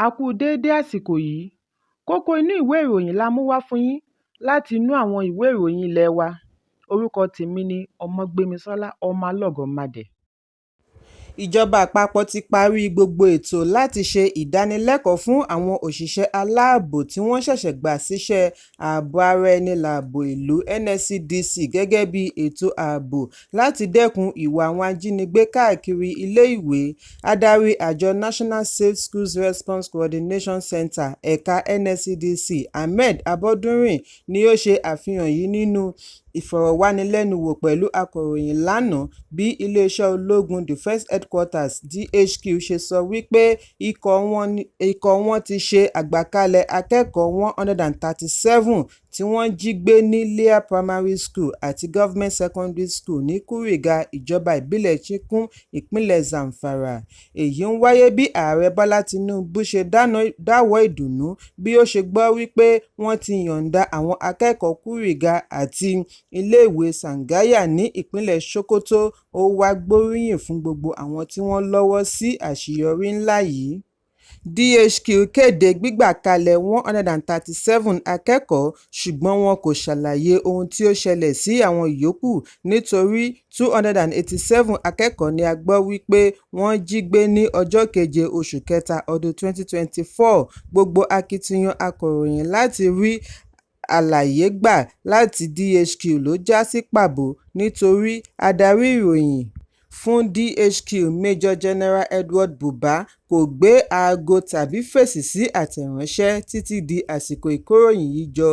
A kú déédé àsìkò yìí. Kókó inú ìwé ìròyìn la mú wá fún yín láti inú àwọn ìwé ìròyìn ilé wa. Orúkọ tèmi ni Ọmọgbémisọ́lá Ọmọlọ́gọ̀mádẹ. Ìjọba àpapọ̀ ti parí gbogbo ètò láti ṣe ìdánilẹ́kọ̀ọ́ fún àwọn òṣìṣẹ́ aláàbò tí wọ́n ṣẹ̀ṣẹ̀ gbà síṣẹ́ Ààbò Ara Ẹni Láàbò Ìlú NSCDC gẹ́gẹ́ bí ètò ààbò láti dẹ́kun ìwà àwọn ajínigbé káàkiri ilé-ìwé. Adarí àjọ National Safe Schools Response Coordination Centre ẹ̀ka NSCDC, Ahmed Abọ́dúnrin ni ó ṣe àfihàn yìí nínú ìfọ̀rọ̀wánilẹ́nuwò pẹ̀lú akọ̀ròyìn lánàá bí iléeṣẹ́ ológun Defence Headquarters DHQ ṣe sọ wípé ikọ̀ wọn ti ṣe àgbàkalẹ̀ akẹ́kọ̀ọ́ 137 tí wọ́n jí gbé ní Leah Primary School àti Government Secondary School ní Kuriga, ìjọba ìbílẹ̀ Chikun, ìpínlẹ̀ Zamfara. Èyí ń wáyé bí Ààrẹ Bọ́lá Tinubu ṣe dáwọ̀ọ́ ìdùnnú bí ó ṣe gbọ́ wípé wọ́n ti yọ̀ǹda àwọn akẹ́kọ̀ọ́ Kuriga àti iléèwé Tsangaya ní ìpínlẹ̀ Sokoto. Ó wáá gbóríyìn fún gbogbo àwọn tí wọ́n lọ́wọ́ sí àṣeyọrí ńlá yìí. DHQ kéde gbígbà kalẹ̀ 137 akẹ́kọ̀ọ́, ṣùgbọ́n wọn kò ṣàlàyé ohun tí ó ṣẹlẹ̀ sí àwọn yòókù nítorí 287 akẹ́kọ̀ọ́ ni a gbọ́ wípé wọ́n jí gbé ní ọjọ́ keje oṣù kẹta ọdún 2024. Gbogbo akitiyan akọ̀ròyìn láti rí àlàyé gbà láti DHQ ló já sí pàbó nítorí adarí ìròyìn fún DHQ, Major General Edward Buba, kò gbé aago tàbí fèsì sí àtẹ̀ránṣẹ́ títí di àsìkò ìkóròyìn yìí jọ.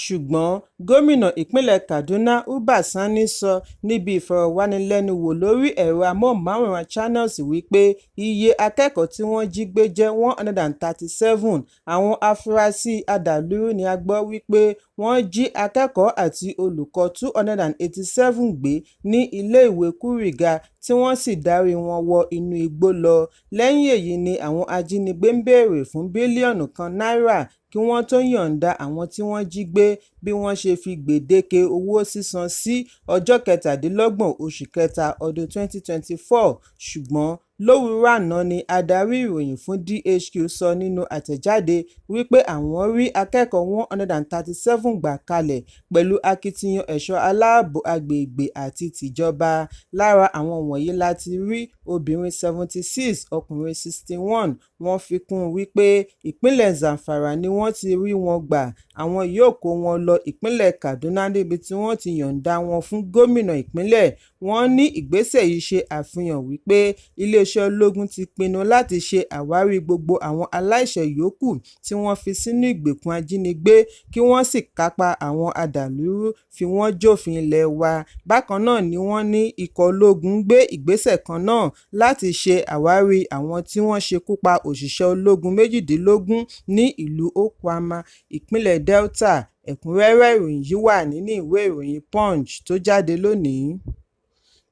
Ṣùgbọ́n gómìnà ìpínlẹ̀ Kaduna Uba Sani sọ níbi ìfọ̀rọ̀wánilẹ́nuwò lórí ẹ̀rọ amóhùnmáwòrán Channels wípé iye akẹ́kọ̀ọ́ tí wọ́n jí gbé jẹ́ 137. Àwọn afurasí adàlúrú ni a gbọ́ wípé wọ́n jí akẹ́kọ̀ọ́ àti olùkọ́ 287 gbé ní iléèwé Kuriga tí wọ́n sì darí wọn wọ inú igbó lọ. Lẹ́yìn èyí ni àwọn ajínigbé ń béèrè fún bílíọ̀nù kan náírà kí wọ́n tó yọ̀ǹda àwọn tí wọ́n jí gbé bí wọ́n ṣe fi gbèdéke owó sísan sí ọjọ́ 27 oṣù kẹta ọdún 2024. Ṣùgbọ́n lówùúrọ̀ àná ni adarí ìròyìn fún DHQ sọ nínú àtẹ̀jáde wípé àwọn rí akẹ́kọ̀ọ́ 137 gbà kalẹ̀ pẹ̀lú akitiyan ẹ̀ṣọ́ aláàbò agbègbè àti tìjọba. Lára àwọn wọ̀nyí la ti rí obìnrin 76, ọkùnrin 61. Wọ́n fi kún un wípé ìpínlẹ̀ Zamfara ni wọ́n ti rí wọn gbà, àwọn yóò kó wọn lọ ìpínlẹ̀ Kaduna níbi tí wọ́n ti yọ̀ǹda wọn fún gómìnà ìpínlẹ̀. Wọ́n ní ìgbésẹ̀ yìí ṣe àfihàn wípé iléeṣẹ́ ológun ti pinnu láti ṣe àwárí gbogbo àwọn aláìṣẹ̀ yòókù tí wọ́n fi sínú ìgbèkùn ajínigbé kí wọ́n sì kápá àwọn adàlúrú fi wọ́n jófin ilé wa. Bákan náà ni wọ́n ní ikọ̀ ológun ń gbé ìgbésẹ̀ kan náà láti ṣe àwárí àwọn tí wọ́n ṣekú pa òṣìṣẹ́ ológun 18 ní ìlú Okuama, ìpínlẹ̀ Delta. Ẹ̀kúnrẹ́rẹ́ ìròyìn yìí wà nínú ìwé ìròyìn Punch tó jáde lónìí.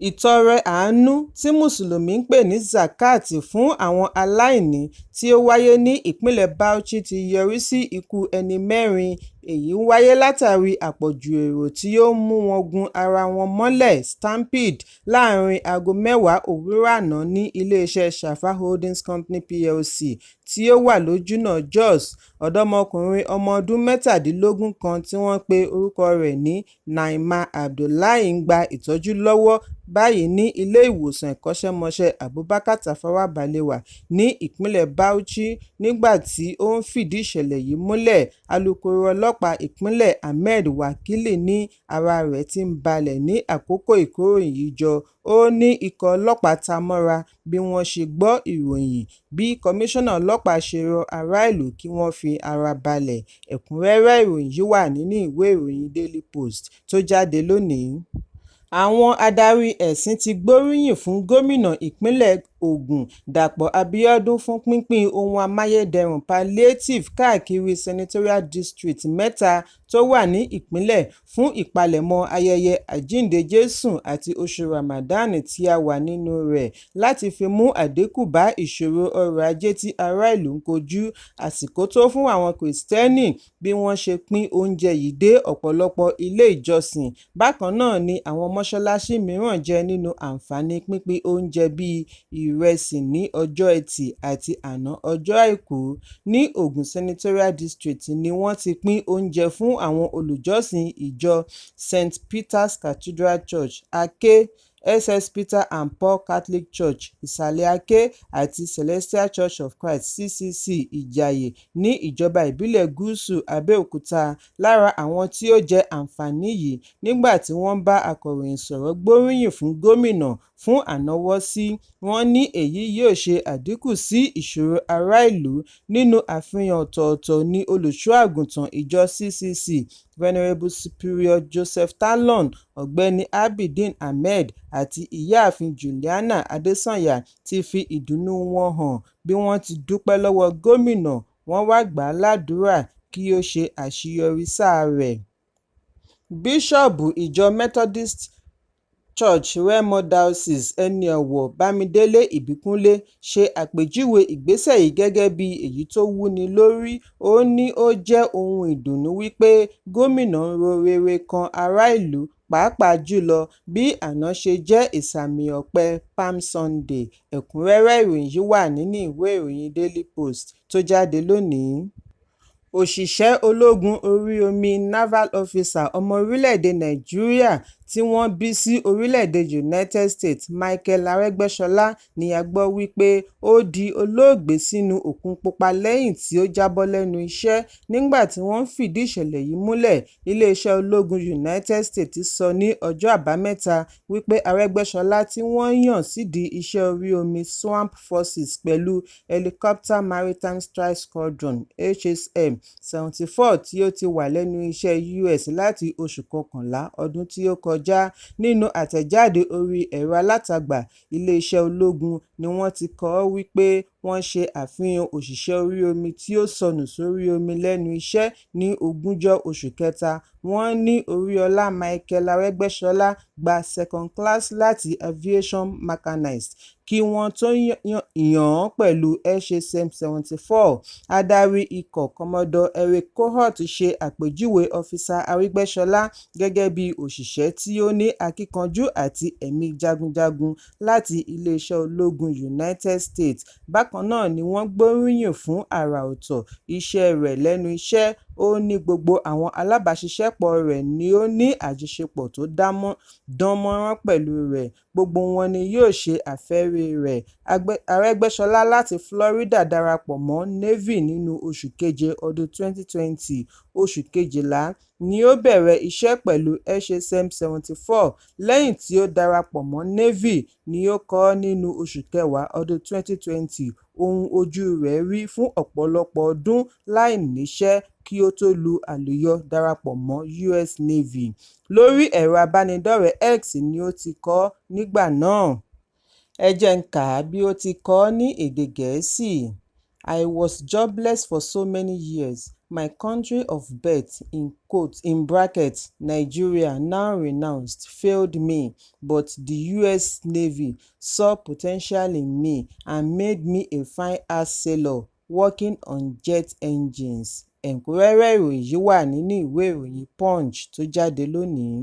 Ìtọrẹ àánú tí Mùsùlùmí ń pè ní Zakat fún àwọn aláìní tí ó wáyé ní ìpínlẹ̀ Bauchi ti yọrí sí ikú ẹni mẹ́rin. Èyí ń wáyé látàrí àpọ̀jù èrò tí ó ń mú wọn gún ara wọn mọ́lẹ̀ stampede láàárín aago 10 òwúrọ̀ àná ní iléeṣẹ́ Safa Holdings Company Plc tí ó wà lójúnà Jos. Ọ̀dọ́mọkùnrin ọmọ ọdún 17 kan tí wọ́n pe orúkọ rẹ̀ ní Naima Abdullahi ń gba ìtọ́jú lọ́wọ́ báyìí ní ilé-ìwòsàn ẹ̀kọ́ṣẹ́mọṣẹ́ Abubakar Tafawa Balewa ní ìpínlẹ̀ Bauchi. Nígbà tí ó ń fìdí ìṣẹ̀lẹ̀ yìí múlẹ̀, alūkkóró ọlọ́pàá ìpínlẹ̀ Ahmed Wakili ní ara rẹ̀ ti ń balẹ̀ ní àkókò ìkóròyìnjọ. Ó ní ikọ̀ ọlọ́pàá ta mọ́ra bí wọ́n ṣe gbọ́ ìròyìn bí kọmíṣánná ọlọ́pàá ṣe rọ aráàlú kí wọ́n fi ara balẹ̀. Ẹ̀kúnrẹ́rẹ́ ìròyìn yìí wà nínú ìwé ìròyìn Daily Post tó jáde lónìí. Àwọn adarí ẹ̀sìn ti gbóríyìn fún gómìnà ìpínlẹ̀ Ògùn Dàpọ̀ Abíọ́dún fún pínpín ohun amáyédẹrùn palliative káàkiri senatorial district mẹ́ta tó wà ní ìpínlẹ̀ fún ìpalẹ̀mọ́ ayẹyẹ Àjíǹde Jésù àti oṣù Ramadan tí a wà nínú rẹ̀ láti fi mú àdínkù bá ìṣòro ọrọ̀ ajé tí ará ìlú ń kojú. Àsìkò tó fún àwọn Kìrìsìtẹ́nì bí wọ́n ṣe pín oúnjẹ yìí dé ọ̀pọ̀lọpọ̀ ilé ìjọsìn. Bákan náà ni àwọn mọ́ṣáláṣí mìíràn jẹ nínú àǹfààní pínpín oúnjẹ bíi ìrẹsì ní ọjọ́ Etì àti àná ọjọ́ Àìkú. Ní Ogun Senatorial District ni wọ́n ti pín oúnjẹ fún àwọn olùjọ́sìn ìjọ St Peters Cathedral Church, Aké, SS Peter and Paul Catholic Church, Ìsàlẹ̀ Aké àti Celestial Church of Christ (CCC), Ìjàyè ní ìjọba ìbílẹ̀ Gúúsù Abẹ́òkúta. Lára àwọn tí ó jẹ àǹfààní yìí nígbà tí wọ́n ń bá akọ̀ròyìn sọ̀rọ̀ gbóríyìn fún gómìnà fún ànáwọ́sí, wọ́n ní èyí yóò ṣe àdínkù sí ìṣòro ará ìlú. Nínú àfihàn ọ̀tọ̀ọ̀tọ̀ ni Olùṣọ́-àgùntàn ìjọ CCC, Venerable Superior Joseph Talon, Ọ̀gbẹ́ni Abideen Ahmed àti Ìyáàfin Juliana Adesanya ti fi ìdùnnú wọn hàn bí wọ́n ti dúpẹ́ lọ́wọ́ gómìnà, wọ́n wá gbà á ládùúrà kí ó ṣe àṣeyọrí sáà rẹ̀. Bíṣọ́ọ̀bù ìjọ Methodist Church Remo Diocese, Ẹni Ọ̀wọ̀ Bámidélé Ìbíkúnlé ṣe àpèjúwe ìgbésẹ̀ yìí gẹ́gẹ́ bí èyí tó wúni lórí. Ó ní ó jẹ́ ohun ìdùnnú wípé gómìnà ń ro rere kan ará ìlú pàápàá jùlọ bí àná ṣe jẹ́ ìsààmì ọ̀pẹ Palm Sunday. Ẹ̀kúnrẹ́rẹ́ ìròyìn yìí wà nínú ìwé ìròyìn Daily Post tó jáde lónìí. Òṣìṣẹ́ ológun orí omi Naval Officer ọmọ orílẹ̀-èdè Nàìjíríà tí wọ́n bí sí orílẹ̀-èdè United States Michael Aregbesola ni a gbọ́ wípé ó di olóògbé sínú òkun pupa lẹ́yìn tí ó jábọ́ lẹ́nu iṣẹ́. Nígbà tí wọ́n ń fìdí ìṣẹ̀lẹ̀ yìí múlẹ̀, iléeṣẹ́ ológun United States sọ ní ọjọ́ Àbámẹ́ta wípé Aregbesola tí wọ́n yàn sídìí iṣẹ́ orí omi Swamp Forces pẹ̀lú Helicopter Maritime Strike Squadron HSM 74 tí ó ti wà lẹ́nu iṣẹ́ US láti oṣù kọkànlá ọdún tí ó kọjá. Nínú àtẹ̀jáde orí ẹ̀rọ alátagbà iléeṣẹ́ ológun ni wọ́n ti kọ ọ́ wípé wọ́n ṣe àfihàn òṣìṣẹ́ orí omi tí ó sọnù sórí omi lẹ́nu iṣẹ́ ní ogúnjọ́ oṣù kẹta. Wọ́n ní Oríọlá Michael Aregbesola gba Second Class láti Aviation Mechanized kí wọ́n tó yàn án pẹ̀lú HSM 74. Adarí ikọ̀ Commodore Eric Cohort ṣe àpèjúwe Ọ́físà Aregbesola gẹ́gẹ́ bí òṣìṣẹ́ tí ó ní akíkanjú àti ẹ̀mí jagunjagun láti iléeṣẹ́ ológun United States. Bákan náà ni wọ́n gbóríyìn fún àrà ọ̀tọ̀ iṣẹ́ rẹ̀ lẹ́nu iṣẹ́. Ó ní gbogbo àwọn alábàáṣiṣẹ́pọ̀ rẹ̀ ni ó ní àjọṣepọ̀ tó dán mọ́rán pẹ̀lú rẹ̀, gbogbo wọn ni yóò ṣe àfẹ́rí rẹ̀. Aregbesola láti Florida darapọ̀ mọ́ Navy nínú oṣù keje ọdún 2020. Oṣù kejìlá ni ó bẹ̀rẹ̀ iṣẹ́ pẹ̀lú HSM 74 lẹ́yìn tí ó darapọ̀ mọ́ Navy ni ó kọ ọ́ nínú oṣù kẹwàá ọdún 2020. Ohun ojú rẹ̀ rí fún ọ̀pọ̀lọpọ̀ ọdún láì níṣẹ́ kí ó tó lu àlùyọ darapọ̀ mọ́ US Navy. Lórí ẹ̀rọ abánidọ́rẹ̀ẹ́ X ni ó ti kọ ọ́ nígbà náà. Ẹ jẹ́ n kà á bí ó ti kọ ọ́ ní èdè Gẹ̀ẹ́sì: I was jobless for so many years. My country of birth (Nigeria, now renounced) failed me, but the US Navy saw potential in me and made me a fine ass sailor working on jet engines. Ẹ̀kúnrẹ́rẹ́ ìròyìn yìí wà nínú ìwé ìròyìn Punch tó jáde lónìí.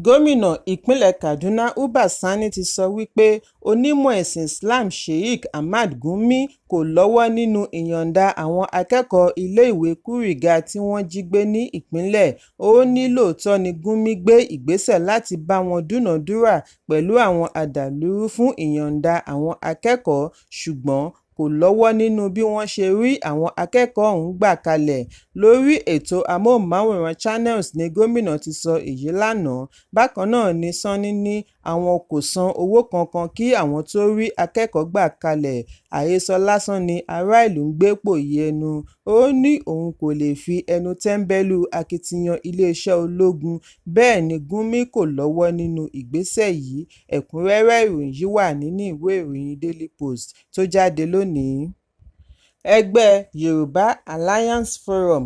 Gómìnà ìpínlẹ̀ Kaduna Uba Sani ti sọ wípé onímọ̀ ẹ̀sìn Islam Sheikh Ahmad Gumi kò lọ́wọ́ nínú ìyọ̀ǹda àwọn akẹ́kọ̀ọ́ iléèwé Kuriga tí wọ́n jí gbé ní ìpínlẹ̀. Ó ní lóòótọ́ ni Gumi gbé ìgbésẹ̀ láti bá wọn dúnàádúrà pẹ̀lú àwọn adàlúrú fún ìyọ̀ǹda àwọn akẹ́kọ̀ọ́, ṣùgbọ́n kò lọ́wọ́ nínú bí wọ́n ṣe rí àwọn akẹ́kọ̀ọ́ ọ̀hún gbà kalẹ̀. Lórí ètò amóhùnmáwòrán Channels ní gómìnà ti sọ èyí lánàá. Bákan náà ni Sanni ní àwọn kò san owó kankan kí àwọn tóó rí akẹ́kọ̀ọ́ gbà kalẹ̀, àhesọ lásán ni aráàlú ń gbé pòòyì ẹnu. Ó ní òun kò lè fi ẹnu tẹ́ńbẹ́lú akitiyan iléeṣẹ́ ológun, bẹ́ẹ̀ ni Gumi kò lọ́wọ́ nínú ìgbésẹ̀ yìí. Ẹ̀kúnrẹ́rẹ́ ìròyìn yìí wà nínú ìwé ìròyìn Daily Post tó jáde lónìí. Ẹgbẹ́ Yorùbá Alliance Forum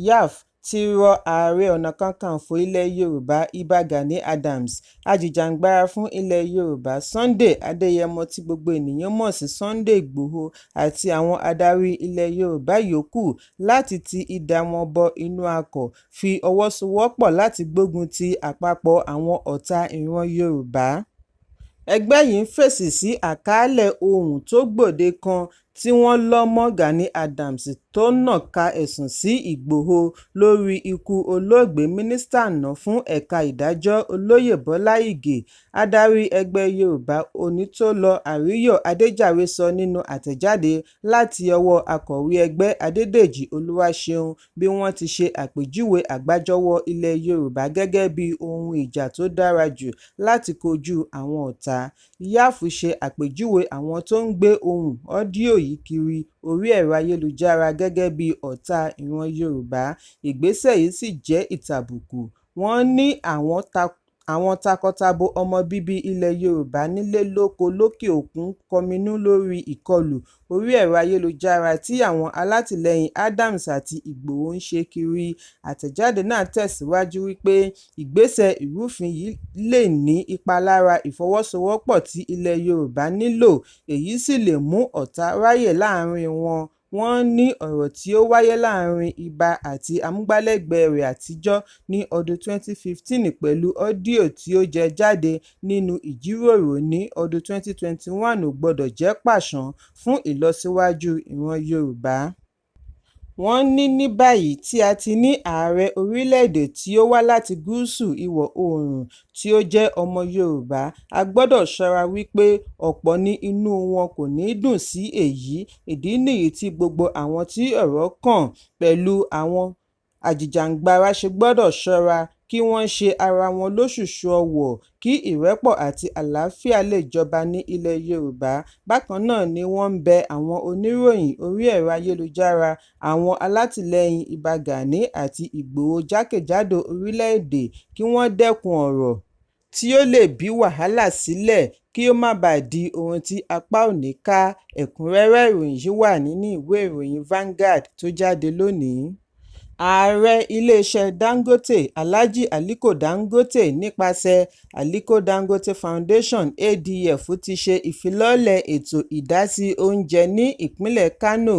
(YAF) ti rọ Ààrẹ Ọ̀nà Kakanfò ilẹ̀ Yorùbá Ìbà Gani Adams, ajìjàgbara fún ilẹ̀ Yorùbá Sunday Adéyẹmọ tí gbogbo ènìyàn mọ̀ sí Sunday Igboho àti àwọn adarí ilẹ̀ Yorùbá yòókù láti ti idà wọn bọ inú àkọ̀ fi ọwọ́ sowọ́pọ̀ láti gbógun ti àpapọ̀ àwọn ọ̀tá ìran Yorùbá. Ẹgbẹ́ yìí ń fèsì sí àkàálẹ̀ ohun tó gbòde kan tí wọ́n lọ́ mọ́ Gani Adams tó nàka ẹ̀sùn sí Ìgbòho lórí ikú olóògbé Mínísítà àná fún ẹ̀ka ìdájọ́ Olóyè Bọ́lá Ìgè. Adarí ẹgbẹ́ Yorùbá Onítólọ Àríyọ̀ Adéjàre sọ nínú àtẹ̀jáde láti ọwọ́ akọ̀wé ẹgbẹ́ Adédèjì Olúwaṣeun bí wọ́n ti ṣe àpèjúwe àgbájọwọ́ ilẹ̀ Yorùbá gẹ́gẹ́ bí ohun ìjà tó dára jù láti kojú àwọn ọ̀tá. YAF ṣe àpèjúwe àwọn tó ń gbé ohùn ọ́díò yìí kiri orí ẹ̀rọ ayélujára gẹ́gẹ́ bí ọ̀tá ìran Yorùbá, ìgbésẹ̀ yìí sì jẹ́ ìtàbùkù. Wọ́n ní àwọn takọ-tabo ọmọ bíbí ilẹ̀ Yorùbá nílé lóko lókè òkun ń kọminú lórí ìkọlù orí ẹ̀rọ ayélujára tí àwọn alátìlẹyìn Adams àti Ìgbòho ń ṣe kiri. Àtẹ̀jáde náà tẹ̀síwájú wípé ìgbésẹ̀ ìrúfin yìí lè ní ipa lára ìfọwọ́sowọ́pọ̀ tí ilẹ̀ Yorùbá nílò, èyí sì lè mú ọ̀tá ráyè láàárín wọn. Wọ́n ní ọ̀rọ̀ tí ó wáyé láàárín Ìbà àti amúgbálẹ́gbẹ̀ẹ́ rẹ̀ àtijọ́ ní ọdún 2015 pẹ̀lú ọ́díò tí ó jẹ jáde nínú ìjíròrò ní ọdún 2021 ò gbọdọ̀ jẹ́ pàṣán fún ìlọsíwájú ìran Yorùbá. Wọ́n ní ní báyìí tí a ti ní ààrẹ orílẹ̀-èdè tí ó wá láti Gúúsù Ìwọ̀-oòrùn tí ó jẹ́ ọmọ Yorùbá, a gbọdọ̀ ṣọ́ra wípé ọ̀pọ̀ ní inú wọn kò ní dùn sí èyí, ìdí nìyí tí gbogbo àwọn tí ọ̀rọ̀ kàn pẹ̀lú àwọn ajìjàngbara ṣe gbọdọ̀ ṣọ́ra kí wọ́n ṣe ara wọn lóṣùṣù ọwọ̀ kí ìrẹ́pọ̀ àti àlàáfíà lè jọba ní ilẹ̀ Yorùbá. Bákan náà ni wọ́n ń bẹ àwọn oníròyìn orí ẹ̀rọ ayélujára, àwọn alátìlẹyìn Ìbà Gani àti Ìgbòho jákèjádò orílẹ̀-èdè kí wọ́n dẹ́kun ọ̀rọ̀ tí ó lè bí wàhálà sílẹ̀ kí ó má baà di ohun tí apá ò ní ká. Ẹ̀kúnrẹ́rẹ́ ìròyìn yìí wà nínú ìwé ìròyìn Vanguard tó jáde lónìí. Ààrẹ ilé-iṣẹ́ Dangote, Alhaji Aliko Dangote nípasẹ̀ Aliko Dangote Foundation (ADF) ti ṣe ìfilọ́lẹ̀ ètò ìdásí oúnjẹ ní ìpínlẹ̀ Kano.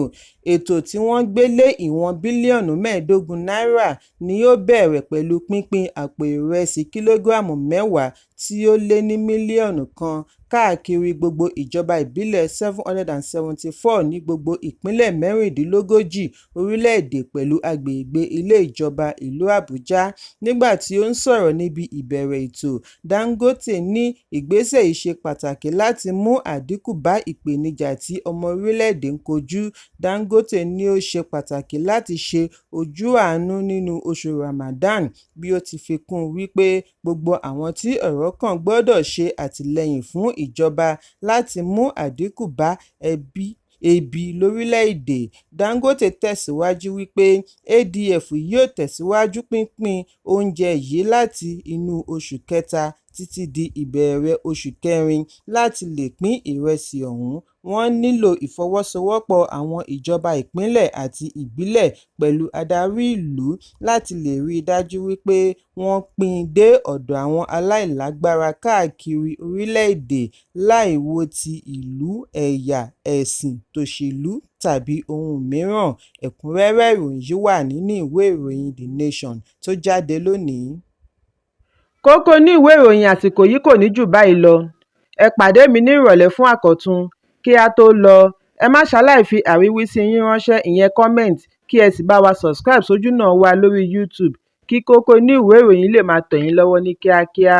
Ètò tí wọ́n gbé lé ìwọ̀n bílíọ̀nù 15 náírà ni ó bẹ̀rẹ̀ pẹ̀lú pínpín àpò ìrẹsì kìlógíráàmù 10 tí ó lé ní mílíọ̀nù kan káàkiri gbogbo ìjọba ìbílẹ̀ 774 ní gbogbo ìpínlẹ̀ 36 orílẹ̀-èdè pẹ̀lú agbègbè ilé ìjọba ìlú Àbújá. Nígbà tí ó ń sọ̀rọ̀ níbi ìbẹ̀rẹ̀ ètò, Dangote ní ìgbésẹ̀ yìí ṣe pàtàkì láti mú àdínkù bá ìpèníjà tí ọmọ orílẹ̀-èdè ń kojú. Dangote ní ó ṣe pàtàkì láti ṣe ojú àánú nínú oṣù Ramadan, bí ó ti fi kún wípé gbogbo àwọn tí ọ̀rọ̀ kàn gbọdọ̀ ṣe àtìlẹ́yìn fún ìjọba láti mú àdínkù bá ebi lórílẹ̀-èdè. Dangote tẹ̀síwájú wípé ADF yóò tẹ̀síwájú pínpín oúnjẹ yìí láti inú oṣù kẹta títí di ìbẹ̀rẹ̀ oṣù kẹrin. Láti lè pín ìrẹsì ọ̀hún, wọ́n nílò ìfọwọ́sowọ́pọ̀ àwọn ìjọba ìpínlẹ̀ àti ìbílẹ̀ pẹ̀lú adarí ìlú láti lè rí i dájú wípé wọ́n pín in dé ọ̀dọ̀ àwọn aláìlágbára káàkiri orílẹ̀-èdè láì wo ti ìlú, ẹ̀yà, ẹ̀sìn, tòṣèlú tàbí ohun mìíràn. Ẹ̀kúnrẹ́rẹ́ ìròyìn yìí wà nínú ìwé ìròyìn The Nation tó jáde lónìí. Kókó inú ìwé ìròyìn àsìkò yìí kò ní jù báyìí lọ. Ẹ pàdé mi ní ìrọ̀lẹ́ fún àkọ́tún. Kí á tó lọ, ẹ má ṣaláì fi àríwísí yín ránṣẹ́ ìyẹn comment kí ẹ sì bá wa subscribe sójúnà wa lórí YouTube kí kókó inú ìwé ìròyìn lè máa tẹ̀ yín lọ́wọ́ ní kíákíá.